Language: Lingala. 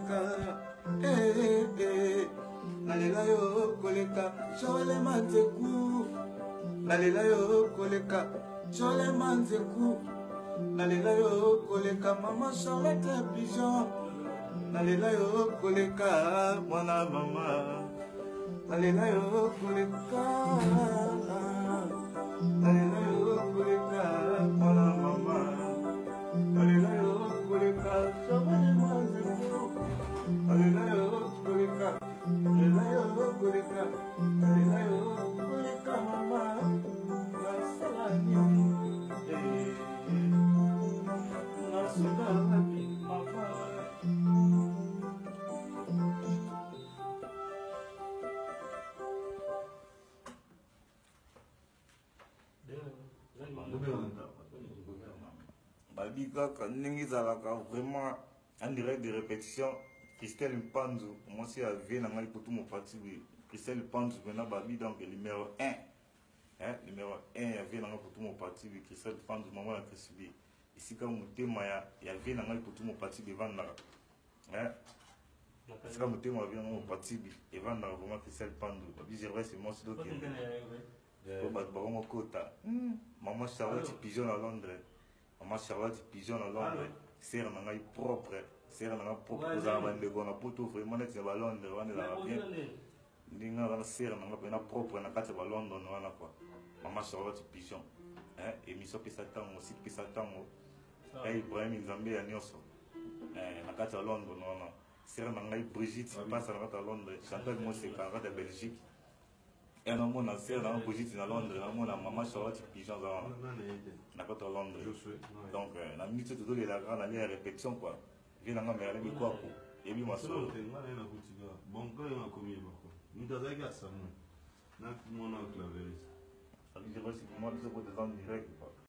Eh, eh, nalela yo koleka Charles Manzeku nalela yo koleka Charles Manzeku nalela yo koleka mama Charlotte Pigeon nalela yo koleka mwana mama nalela yo koleka nalela yo koleka mwana mama nalela yo koleka Charles Manzeku nalela yo koleka nalela yo koleka nalela yo koleka mama nasala nini eh, nasuka wapi mama. Babi kaka ndenge ezalaka vraiment en direct de répétition. Christelle Mpanzu, mwasi ya vie na ngai kutu mopati bi Christelle Mpanzu mpena babi, donc numéro 1, hein, numéro 1 ya vie na ngai kutu mopati bi Christelle Mpanzu, mama ya Chris bi esika motema ya vie na ngai kutu mopati bi evandaka, hein, esika motema ya vie na ngai mopati bi evandaka vraiment. Christelle Mpanzu, babi Gervais mwasi dokende po bato bakongo kota. Mama Charlotte Pigeon na Londres, mama Charlotte Pigeon na Londres, sere na ngai propre, sere na ngai propre. Kozala bandeko na poto vraiment neti na balondres wana ezalaka bien ndenge wana. Sere na ngai mpena propre na kati ya balondon wana quoi, mama Charlotte Pigeon. Émission pesa ntango, site pesa ntango ya Ibrahim Nzambe ya nyonso na kati ya London wana. Sere na ngai Brigitte Mpasa na kati ya Londres, Chantal Moseka na kati ya Belgique. Ya namona sere na Brigitte na Londres, namona mama Charlotte Pigeon aza wana na kati ya Londres. Donc na minute oyo tozolela kaka na lia ya répétition quoi. Vie nanga Merlin Bikwaku yebi masolo. Moto azalaki ya Samuel na mwana claveriste. Moi, biso po toza en direct quoi.